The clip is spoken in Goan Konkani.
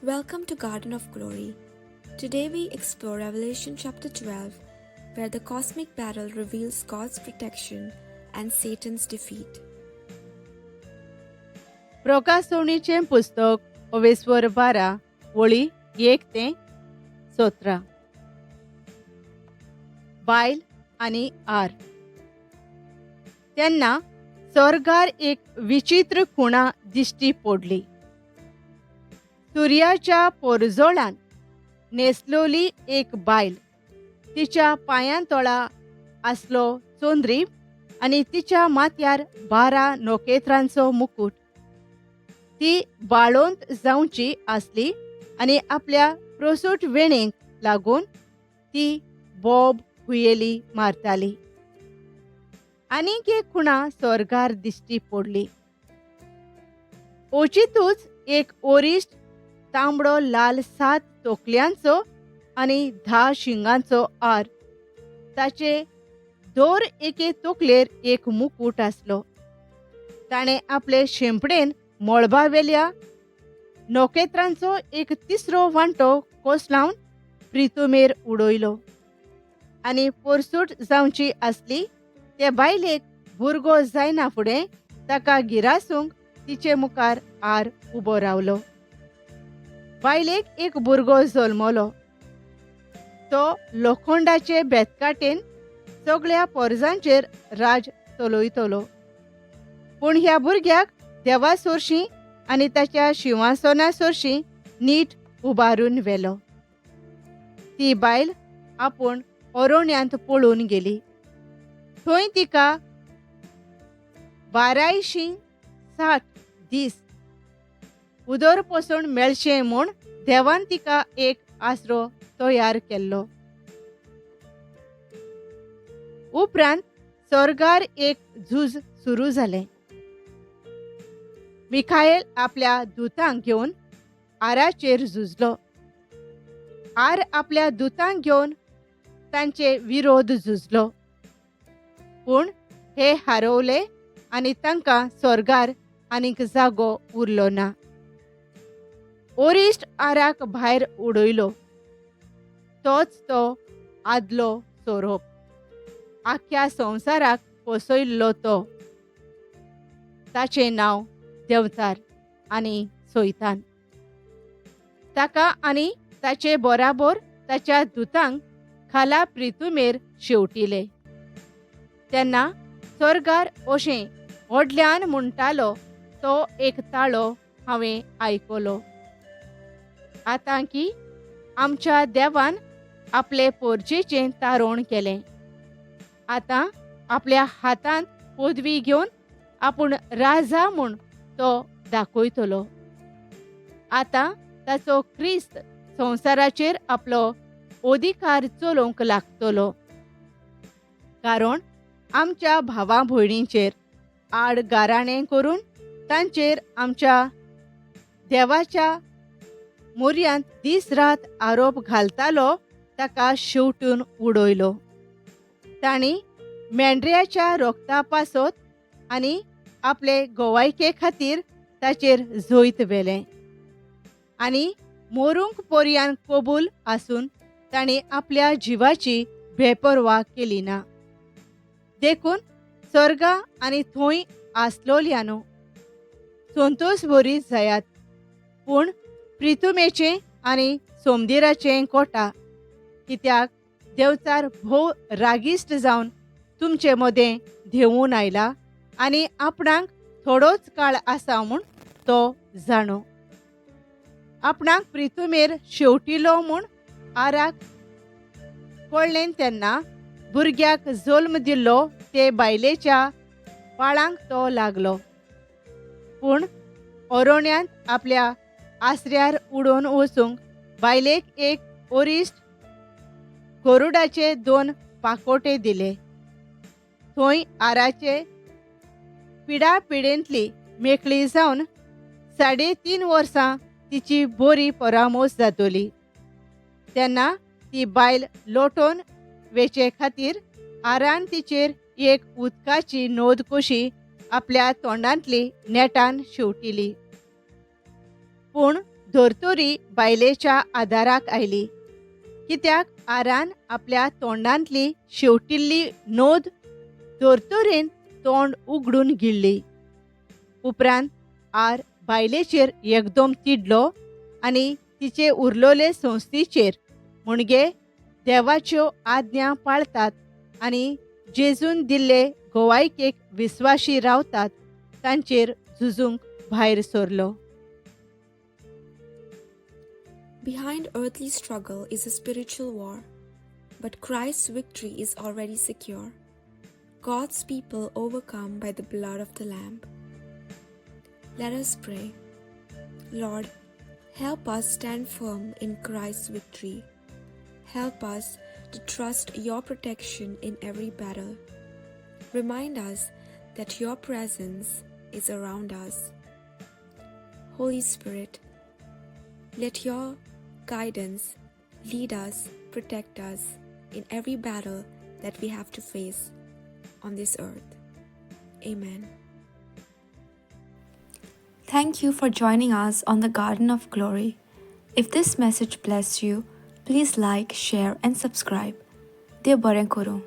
Welcome to Garden of Glory. Today we explore Revelation chapter 12, where the cosmic battle reveals God's protection and Satan's defeat. प्रकाशवणीचें पुस्तक ओवेस्वर 12 वळी 1 ते 17. बायल आनी आर. तेन्ना स्वर्गार एक विचित्र खुणा दिश्टी पडली. सुर्याच्या पोरजोळान न्हेसलोली एक बायल, तिच्या पांयां तळा आसलो चोंद्री आनी तिच्या माथ्यार 12 नखेत्रांचो मुकूट. ती बाळोंत जावची आसली आनी आपल्या प्रोसूट वेणेक लागून ती बोब हुयेली मारताली. आनीक एक खुणा स्वर्गार दिश्टी पडली. अचितूच एक ओरिश्ट तांबडो लाल 7 तोकल्यांचो आनी 10 शिंगांचो आर, ताचे दर एके तोकलेर एक मुकूट आसलो. ताणें आपले शेंपडेन मळबावेल्या नखेत्रांचो एक तिसरो वांटो कोसलावन प्रितुमेर उडयलो आनी पोरसूट जावची आसली ते बायलेक भुरगो जायना फुडें ताका गिरासूंक तिचे मुखार आर उबो रावलो. बायलेक एक भुरगो जल्मलो. तो लोखंडाचे बेतकाटेन सगळ्या पोरजांचेर राज चलयतलो. पूण ह्या भुरग्याक देवा सोरशीं आनी ताच्या शिंवासना सोरशीं नीट उबारून व्हेलो. ती बायल आपूण अरण्यांत पळून गेली. थंय तिका 1260 दीस उदर पोसण मेळचें म्हूण देवान तिका एक आसरो तयार केल्लो. उपरांत स्वर्गार एक झूज सुरू जालें. मिखायल आपल्या दुतांक घेवन आराचेर झुजलो. आर आपल्या दुतांक घेवन तांचे विरोध झुजलो. पूण हे हारवले आनी तांकां स्वर्गार आनीक जागो उरलो ना. ओरिश्ट आराक भायर उडयलो. तोच तो आदलो सोरोप, आख्या संवसाराक पोसयल्लो तो. ताचें नांव देंवचार आनी सोयतान. ताका आनी ताचे बराबर ताच्या दुतांक खाला प्रितुमेर शेवटिले. तेन्ना स्वर्गार अशें व्हडल्यान म्हणटालो तो एक ताळो हांवें आयकलो. आतां की आमच्या देवान आपले पोरजेचें तारोण केलें. आतां आपल्या हातांत पदवी घेवन आपूण राजा म्हूण तो दाखयतलो. आतां ताचो क्रिस्त संवसाराचेर आपलो अधिकार चलोवंक लागतलो. कारण आमच्या भावा भयणींचेर आड गाराणें करून तांचेर आमच्या देवाच्या मोर्यांत दीस रात आरोप घालतालो ताका शेवटून उडयलो. तांणी मेंढऱ्याच्या रोगता पासत आनी आपले गोवायके खातीर ताचेर जैत व्हेलें आनी मोरूंक पोरयान कबूल आसून तांणी आपल्या जिवाची बेपर्वा केली ना. देखून स्वर्गा आनी थंय आसलोल्यानो संतोष बरी जायात. पूण प्रितुमेचें आनी सोमदिराचें कोटा, कित्याक देवचार भोव रागिश्ट जावन तुमचे मदें धेवून आयला आनी आपणाक थोडोच काळ आसा म्हूण तो जाणो. आपणाक प्रितुमेर शेवटिलो म्हूण आराक कळ्ळें तेन्ना भुरग्याक जल्म दिल्लो ते बायलेच्या पाळांक तो लागलो. पूण अरण्यांत आपल्या आसऱ्यार उडोवन वचूंक बायलेक एक ओरिश्ट गरुडाचे 2 पाकोटे दिले. थंय आराचे पिडा पिडेंतली मेकळी जावन 3.5 वर्सां तिची बरी परामोस जातली. तेन्ना ती बायल लोटोवन वेचे खातीर आरान तिचेर एक उदकाची नोद कशी आपल्या तोंडांतली नेटान शेवटिली. पूण धर्तरी बायलेच्या आदाराक आयली, कित्याक आरान आपल्या तोंडांतली शेवटिल्ली नोद धर्तरेन तोंड उगडून गिळ्ळी. उपरांत आर बायलेचेर एकदम तिडलो आनी तिचे उरलोले संस्थेचेर, म्हणजे देवाच्यो आज्ञा पाळतात आनी जेजून दिल्ले गोवायकेक विस्वाशी रावतात तांचेर झुजूंक भायर सरलो. Behind earthly struggle is a spiritual war, but Christ's victory is already secure. God's people overcome by the blood of the Lamb. Let us pray. Lord, help us stand firm in Christ's victory. Help us to trust your protection in every battle. Remind us that your presence is around us. Holy Spirit, let your guidance lead us, protect us in every battle that we have to face on this earth. Amen. Thank you for joining us on the Garden of Glory. If this message blessed you, please like, share, and subscribe. देव बरें करूं.